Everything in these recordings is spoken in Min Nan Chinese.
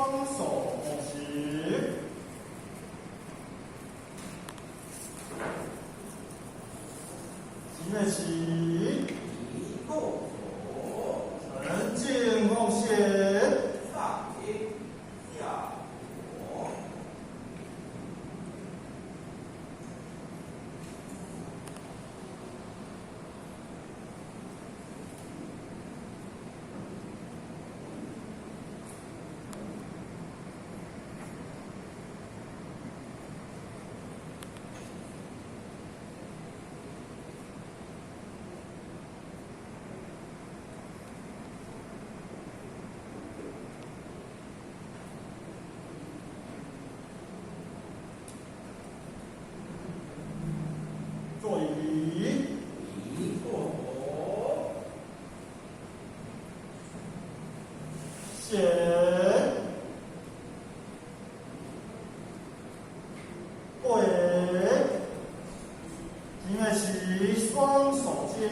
雙手奉行，前面是沉靜奉獻。座椅，先，跪，前面是雙手接，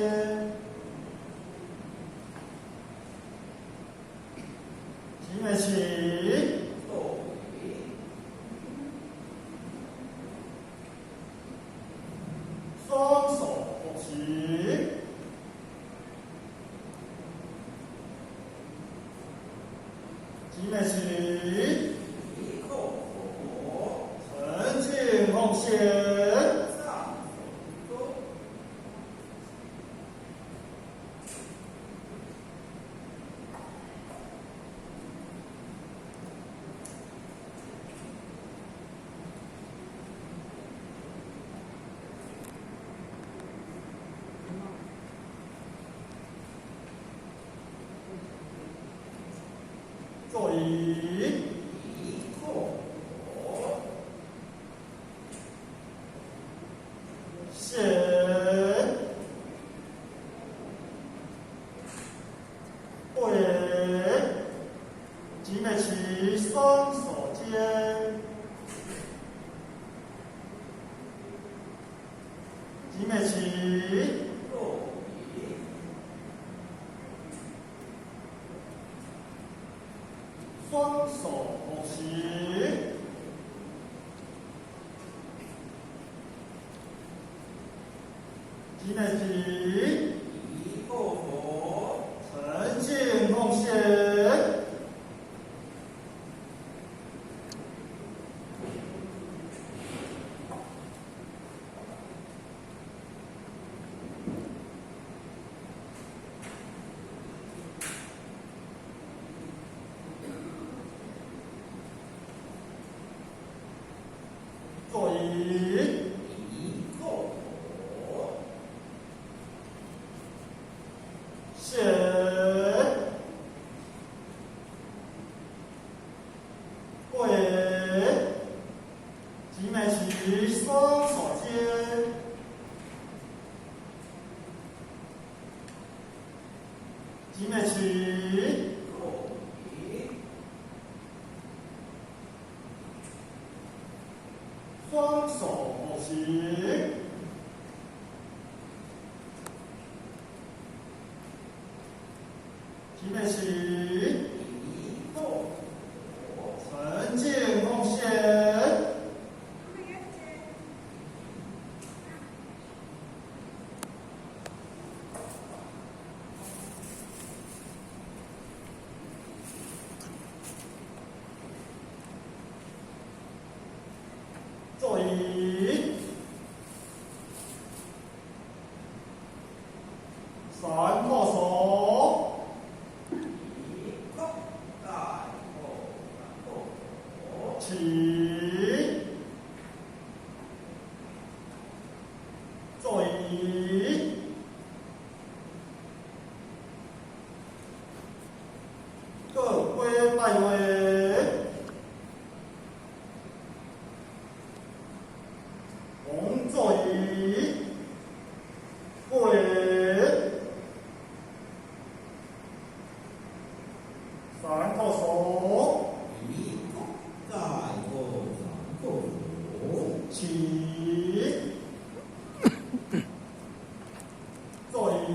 前面是雙手奉行，前面是沉靜奉獻。座椅，先，跪，前面是雙手接，前面是雙手奉行，前面是沉靜奉獻。座椅，先，跪，前面是雙手接，前面是雙手奉行，前面是沉靜奉獻。座椅，三個手，起，座椅，各歸拜位，紅座椅，跪，三個手，起，座椅，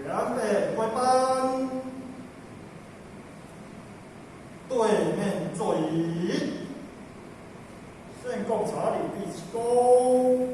兩邊歸。躬。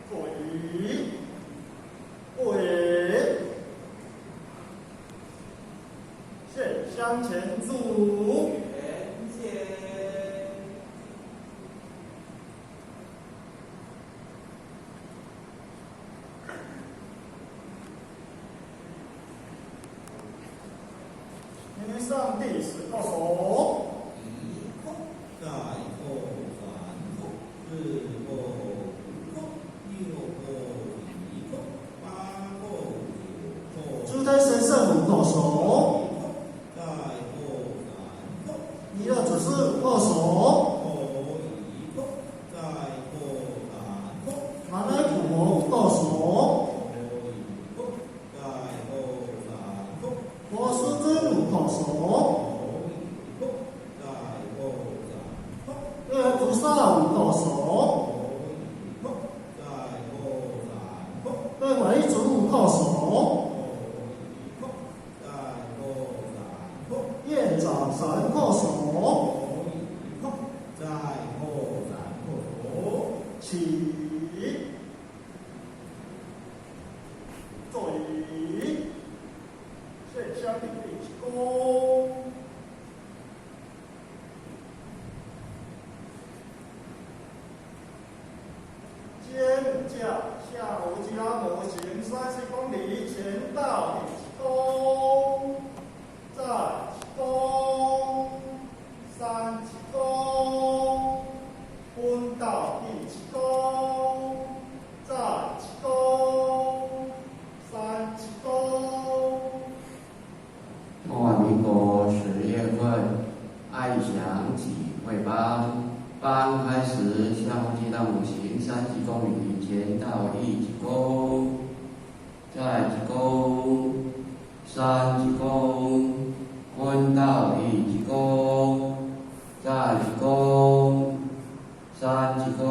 坐椅，跪，谢向前走。以上第十个手。一空，再空，三空，四空，五空，六空，七空，八空，九空。诸天神圣五个手。一空，再空，三空。弥勒祖师五个手。一空，再空，三空。马来普佛五个手。一空，再空，三空。佛师尊五个手。一空，再空，三空。月菩萨五个手。一空，再空，三空。对维主五个手。一空，再空，三空。院长三个手。一空，再空，三空。起，坐椅，谢香礼一躬。肩架下无吉拉模型30公里，前到一躬，再一躬，三一躬，昏到一躬，再一躬，三一躬。中华民国10月份，爱祥集会班班开始，下呼吸道五行30公里，前到一躬，再一躬，三一躬，昏到一躬，再一躬，三一躬。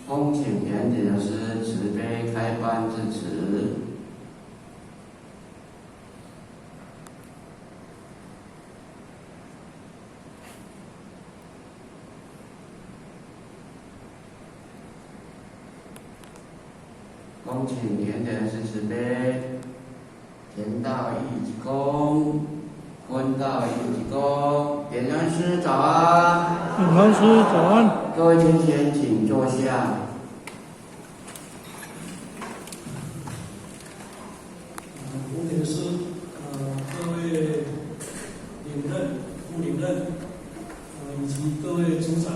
恭请严老师慈悲开班致辞。恭请严老师慈悲，前到一躬，昏到一躬。点灯师早安。点灯师早安。各位同学，请坐下。吴点师，各位领任、副领任，以及各位组长、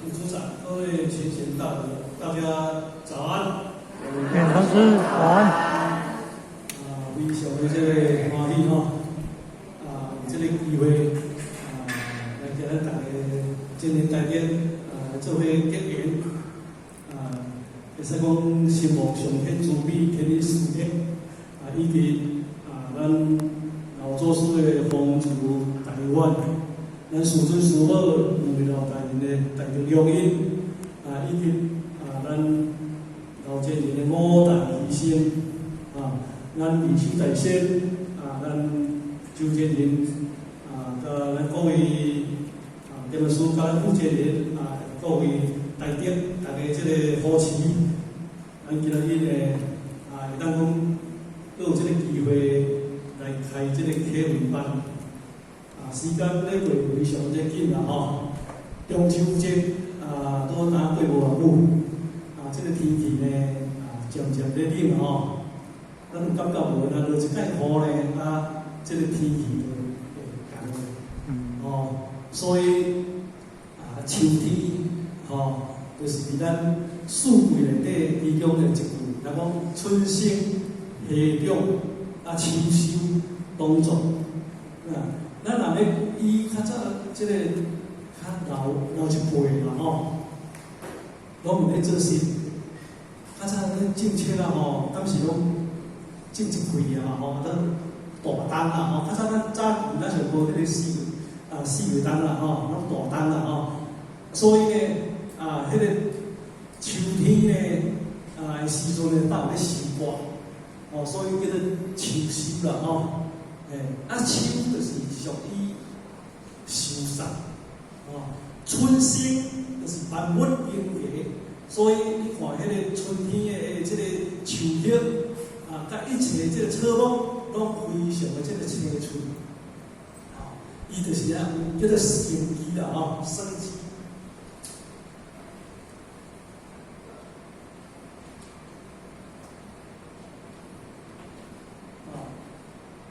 副组长，各位前贤大德，大家早安。点灯师早安。非常的這个歡喜吼，有這个機會，來今日大家今年大家做伙結緣，會使講心無上天慈悲，天理慈德，以及咱老祖師的風慈大願，咱師尊師母兩位老大人的大德良因，以及咱老前人的五大犧牲，咱二手在先，咱周前人，佮咱各位點師佮咱負責人，各位大德，大家這个扶持，咱今仔日呢，會當講，閣有這个機會來開這个啟文班，時間咧過非常之緊啦吼，中秋節拄若過無偌久，這个天氣呢，漸咧冷吼，咱有感覺無？若落一擺雨咧，啊，這個天氣就會仝哦。所以啊，秋天吼，就是佇咱四季內底其中的一季。若講春生、夏長、啊秋收、冬藏，啊，咱若欲以較早這個較老老一輩啦吼，攏有咧做穡。較早咧種粟仔吼，敢是攏種一季啊吼，啊，大冬啦吼。較早咱早期咱上無彼個四啊四月冬啦吼，攏大冬啦吼。所以呢，啊，彼個秋天呢，啊時陣呢，才有咧收割，哦，所以叫做秋收啦吼。欸，啊秋就是屬於收殺，哦，春生就是萬物更迭，所以你看彼個春天的這個樹葉啊，佮一切這個草木攏非常的這個青翠，吼，伊就是啊，叫做生機啦吼，生機。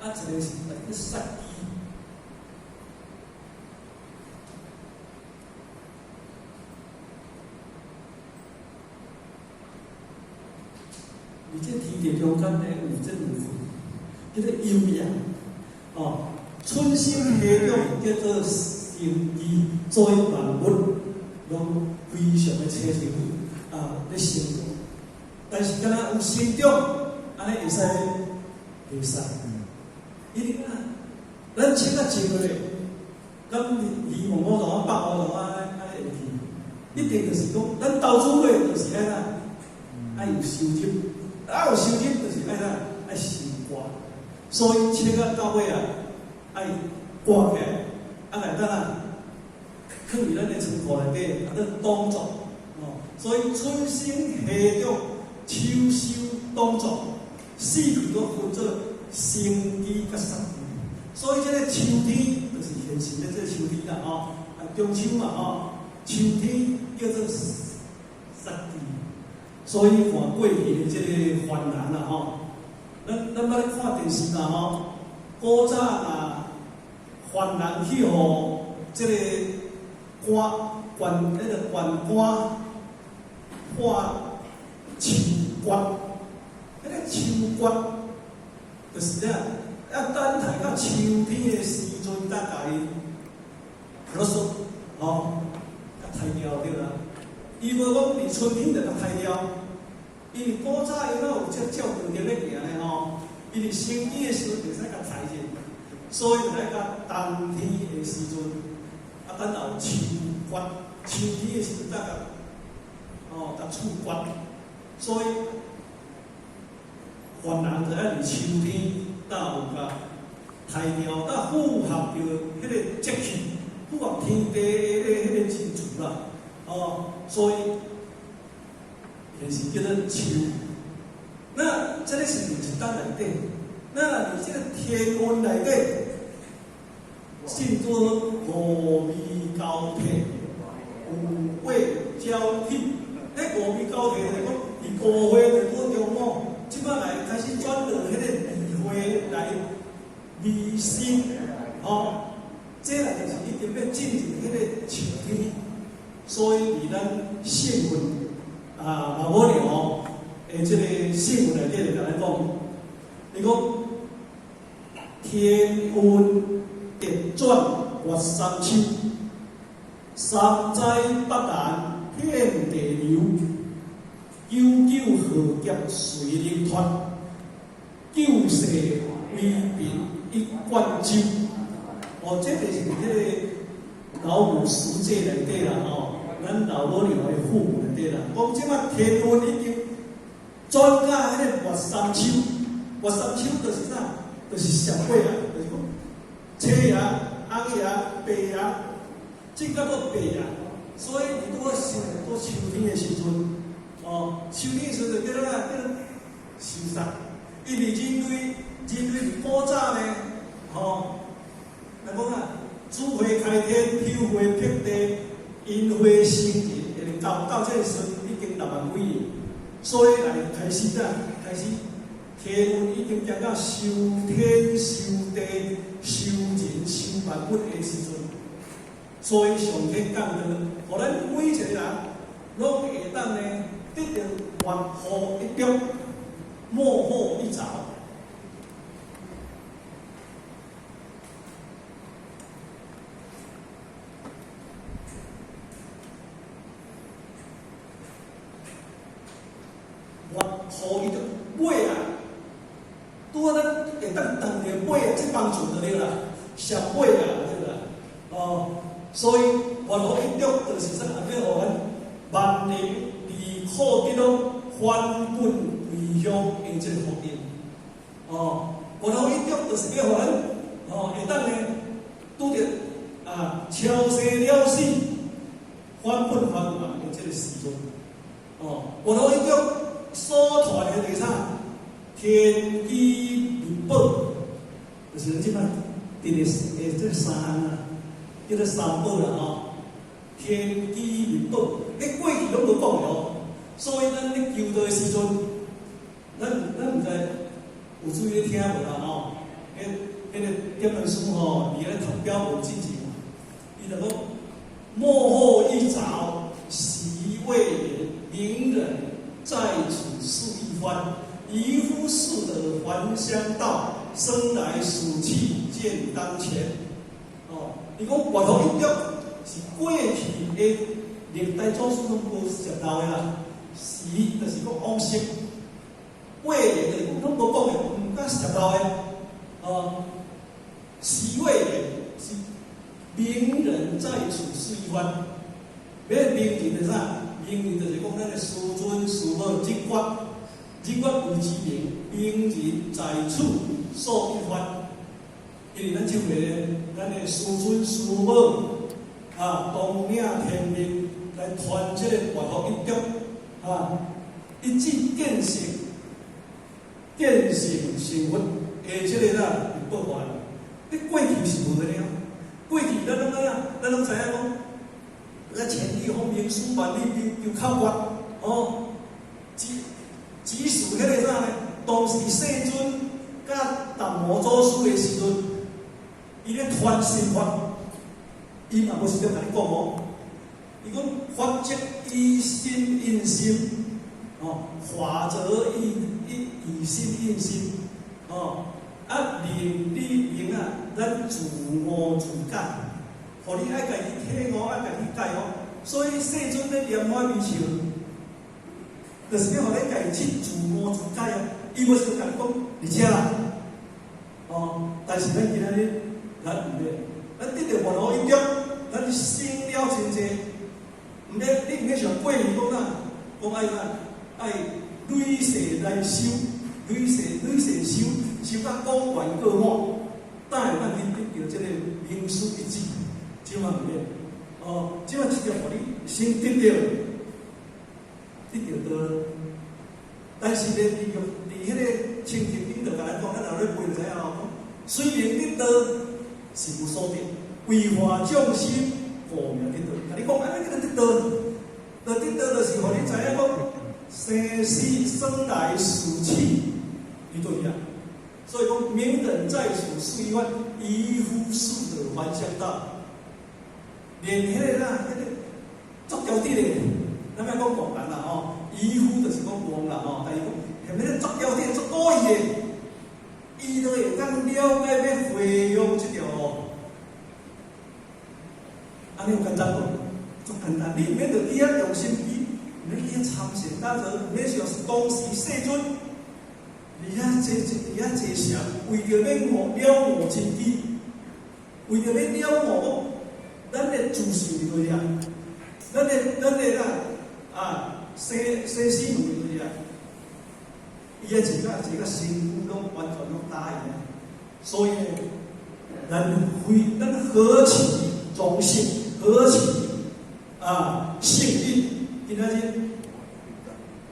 啊，一個是來殺機。佇這天地中間呢，有這兩份，叫做陰陽。哦，春生夏長叫做生機，所以萬物攏非常的青翠啊，咧生長。但是敢若有生長，按呢會使袂使。因為啊，咱粟仔種落，敢魚毛毛同啊，北毛同啊，按呢會去？一定就是講，咱投資過就是愛哪，愛有收入，啊有收入就是愛哪，愛收割。所以粟仔到尾啊，愛割起來，啊來等啊，囥佇咱的倉庫內底，啊咧冬藏。哦，所以春生夏長秋收冬藏，四季閣分做生機佮殺機。所以這個秋天就是現時的這個秋天啦，吼，啊中秋嘛，吼，秋天叫做殺機。所以看過去的這個番人啦，吼，咱捌咧看電視嘛，吼，古早若番人去予這個官官彼個官官判槍決，彼個槍決就是啥？要等待到秋天的時陣，才共伊落雪，吼，共刣掉對啦。伊無講佇春天就共刣掉，因為古早伊哪有這照長鏡咧行咧吼，伊佇生機的時陣袂使共刣者，所以就愛到冬天的時陣，啊等候秋決，秋天的時陣才共，哦，共處決。所以番人就愛佇秋天才有共刣掉，才符合著彼個節氣，符合天地的彼個進程啦。哦，所以現時叫做秋。那這個是佇一冬內底，那佇這個天運內底，進做五味交替，五味交替。彼五味交替就是講，佇五月就拄中午，這擺來開始轉落彼個二月來未申，吼，這啦就是已經欲進入彼個秋天。所以佇咱聖訓啊，老母娘的這個聖訓內底就共咱講，伊講天運特轉月三秋，三災八難遍地流，九九浩劫隨靈脫，救世危貧一貫舟。哦，這就是彼個老母十誡內底啦，吼，咱老母娘的父母內底啦，講這擺天運已經轉到彼個月三秋，月三秋就是啥？就是社會啊，就是講車爺、紅爺、白爺，進到做白爺，所以伊拄好生拄秋天的時陣，哦，秋天的時陣叫做啥？叫做收殺。因為人類古早呢，吼，來講啊，子花開天，秋花辟地，櫻花生日，會到這個時陣已經6萬幾年。所以來開始啊，開始天運已經行到修天、修地、修人、修萬物的時陣，所以上天降道，予咱每一個人攏會當呢得著月雨一滴，末後一鑿。月雨一滴尾啊，拄仔咱會當斷著尾啊，這幫船就對啦，上尾啊，對啦，哦，所以月雨一滴就是啥？要予咱萬靈離苦得樂，返本歸鄉的這個福音。哦，月雨一滴就是要予咱哦會當呢拄著啊超生了死，返本還原的這個時陣。哦，月雨一滴所傳的就是啥？天機密寶，就是咱這擺佇咧誒這三項啊，叫做三寶啦吼。天機密寶，你過去攏無講的哦，所以咱咧求道的時陣，咱毋知有注意咧聽無啦吼？彼個點文書吼，佇咧讀表文之前，伊就講末後一鑿，時未年，明人在此示一番。愚夫識得還鄉道，生來死去見當前。哦，伊講月雨一滴是過去的歷代祖師攏無接到的啦。時就是講往昔，未來就是講攏無講的，毋敢接到的。哦，時未年是明人在此示一番。欲明人就是啥？明人就是講咱的師尊師母日月。日月有之明，明人在此說一番。因為咱這回咱的師尊師母啊，當領天命來傳這個月雨一滴啊，一指見性，見性成佛的這個啦，報還。你過去是無的了，過去咱攏怎樣？咱攏知影講，咱千里風明書萬里求口訣哦，只是彼個啥呢？當時世尊佮達摩祖師的時陣，伊咧傳心法，伊嘛無直接共你講哦。伊講法則以心印心，哦，法則以心印心，哦，啊，明你明啊，咱自悟自解，予你愛家己體悟，愛家己解哦。所以世尊咧蓮花微笑。就是欲予你家己去自悟自解啊！伊無是共你講佇遮啦，哦，但是咱今仔日咱毋免，咱得著月雨一滴，咱省了真濟，毋免你毋免像過去講啊，講愛啥愛累世來修，累世累世修，修到廣圓過滿，才會當去得著這個明師一指，這馬毋免，哦，這馬直接予你先得著。得著道，但是咧，佇彼個清淨頂就共咱講，咱若咧背就知影哦。雖然得道是無所得，為化眾生故名得道。共你講，按呢叫做得道，就得道就是予你知影講，生死生來死去，伊對啊。所以講，明人在此示一番，愚夫識得還鄉道。連彼個啦，彼個足嬌滴的。咱莫講戇人啦吼，愚夫就是講戇人吼，但是講，彼個足嬌滴、足古意的，伊都會當了解欲回向這條路。按呢有簡單無？足簡單，你毋免著去遐用心機，毋免去遐參禪打坐，毋免像當時世尊，佇遐坐佇遐坐禪，為著欲悟了悟真機，為著欲了悟講，咱的自性佇佗位啊，咱的啦。啊，生生死問題就是啊，伊啊坐甲身軀攏完全攏焦去啊，所以呢，咱非咱何其榮幸，何其啊幸運！今仔日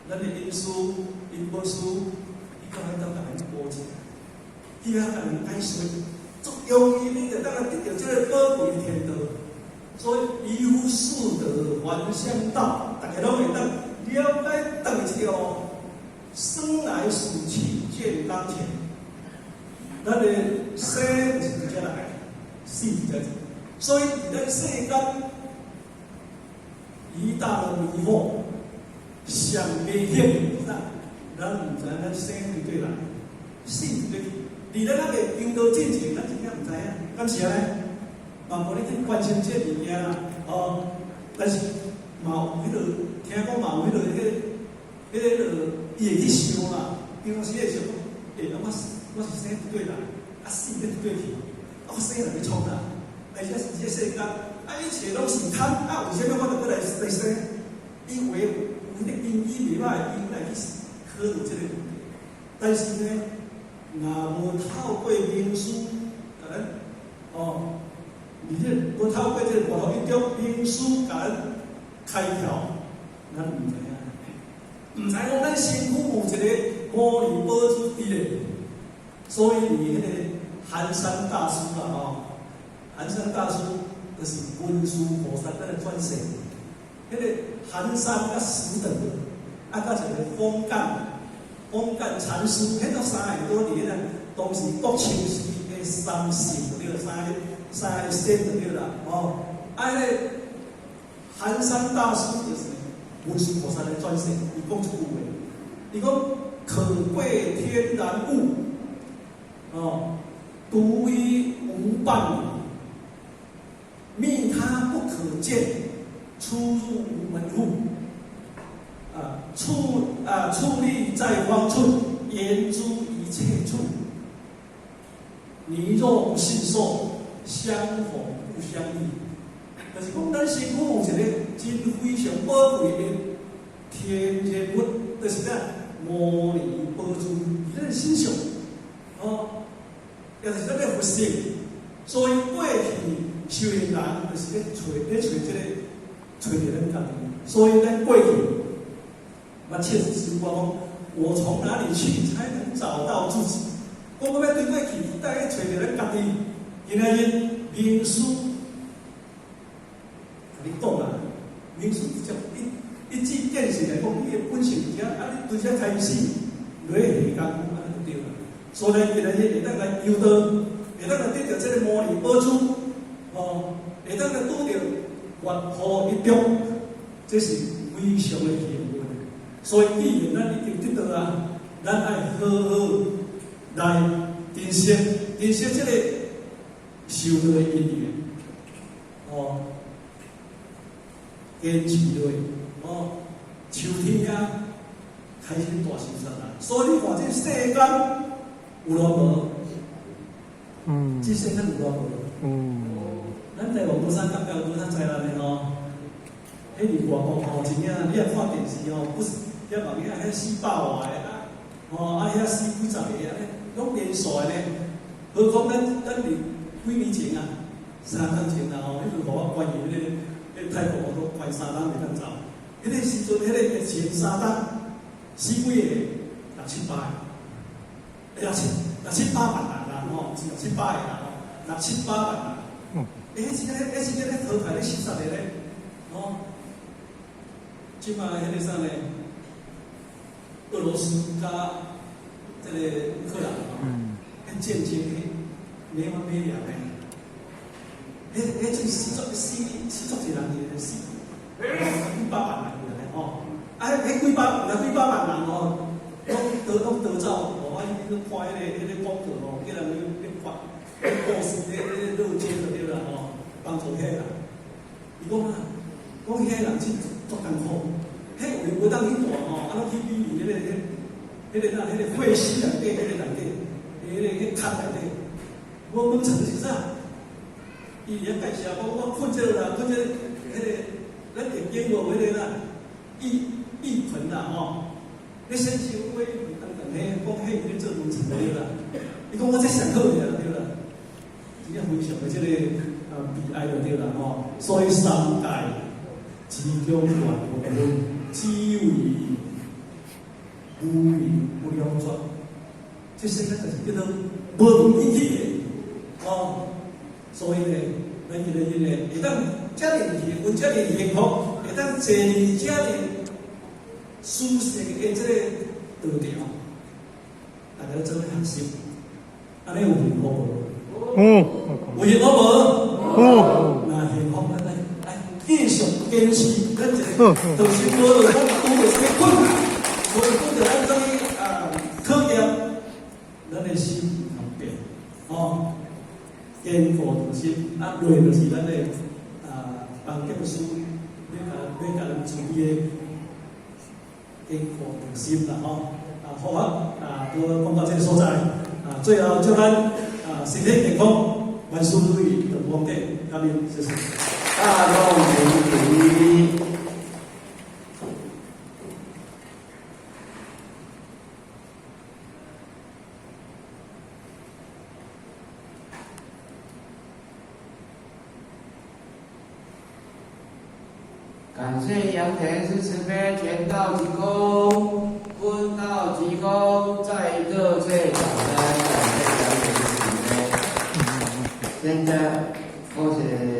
咱的恩師、因果師，伊到彼兜共咱布置，去遐共咱解說，足容易你就當來得著這個寶貴天道。所以愚夫識得還鄉道，逐家攏會當了解轉去這條路。生來死去見當前，咱的生是佇遮來，死佇遮去，所以佇咱世間一大的迷惑，想袂曉啥，咱毋知咱生佇佗來，死佇佗去。佇咱那個修道進前，咱真正毋知影，敢是按呢？嘛無咧去關心這物件啦，哦。但是嘛有彼落，聽講嘛有彼落，彼個伊會去想啦，平常時會想講，欸，啊，我是生佇佗來，啊死欲佇佗去，啊我生來欲創啥？而且是這世間，啊一切攏是貪，啊為啥物我著閣來生？伊為有彼個根基袂歹，伊來去考慮這個問題。但是呢，若無透過明師，共咱哦，而且無透過這個佛陀一中明師共咱開竅，咱毋知影，毋知講咱身軀有一個摩尼寶珠佇咧，所以佇彼個寒山大師啦吼，寒山大師就是文殊菩薩咱的轉世，彼個寒山佮拾得，啊，佮一個豐幹。豐幹禪師，彼個三个都佇彼個當時國清寺的三聖就對，三個仙就對啦，哦，啊，彼個寒山大師就是文殊菩薩的轉世，伊講一句話，伊講可貴天然物，哦，獨一無伴侶，覓他不可見，出入無門戶。啊，矗立在方寸，圓諸一切處。你若不信受，相逢不相依。就是講，咱身軀有一個真非常寶貴的天然物，就是啥？摩尼寶珠，佇咱身上，哦，也是咱的佛性。所以過去修行人就是咧揣這個，揣著咱家己。所以咱過去。我切實實講，我從哪裡去才能找到自己？講我欲對過去，帶去揣著咱家己。今仔日明師共你講啊，明師直接一一字見血來講，你的本性佇遮，啊，你對遮開始落去下工夫，按呢就對啦。所以今仔日會當來求道，會當來得著這個摩尼寶珠，哦，會當來拄著佛法一中，這是非常的幸運。所以，既然咱已經得到啊，咱愛好好來珍惜，珍惜這個修道的因緣，哦，堅持落去，哦，秋天啊，開始大受傷啦。所以你看這世間有偌無？這世間有偌無？咱台灣無啥感覺，無啥災難的吼。彼佇外國吼，真正你若看電視吼，不是遐網遐遐死百外个啊，吼啊遐死幾十个啊，攏連續的呢。何況咱佇幾年前啊，3冬前啊吼，彼陣予我關去彼個，彼泰國我都關3冬袂當走。彼個時陣，彼個疫情三冬，死幾個？六七百個，六七百萬人啦吼，是六七百個啦吼，六七百萬人。欸，彼時陣，彼時陣咧淘汰咧死十個咧，吼。這擺彼個啥呢？俄羅斯佮這個烏克蘭吼，彼戰爭彼沒完沒了的，彼這死足濟人佇死，幾百萬人咧吼，啊，彼幾百萬人吼，攏逃走，我彼看彼個廣告吼，叫人咧發，故事咧募捐就對啦吼，幫助彼個人。伊講啊，講彼個人真足艱苦，彼位無當去住吼，啊，攏去比佇彼個哪，彼個廢墟內底，彼個內底，彼個殼內底，無問床是啥？伊佇遐介紹講，我睏這個啦，睏這個，彼個，咱會經過彼個啦，浴盆啦吼，你先生買浴盆等等，彼講彼是咧做溫床對啦。伊講我這上好爾對啦，真正非常的這個悲哀就對啦吼。所以三界之中萬物，只為無明不了絕。這世間就是叫做無明引起的，哦。所以呢，咱今日呢，會當遮爾幸運，遮爾幸福，會當坐佇遮爾舒適的這個道場，大家做伙學習，按呢有幸福無？有。有幸福無？有。若幸福，咱來來繼續堅持，咱一个長生無論咱拄著啥物困難，無論拄著咱啥物啊考驗，咱的心毋通變，吼，堅固長心，啊，落就是咱的啊幫建師，欲共咱處理的堅固長心啦，吼，啊，好啊，啊，都講到這个所在，啊，最後祝咱啊身體健康，萬事如意，長風景，感恩，謝謝。大眾請起。感謝楊田師慈悲，全道鞠躬，坤道鞠躬，再熱烈掌聲，感謝楊田師慈悲。現在，多謝。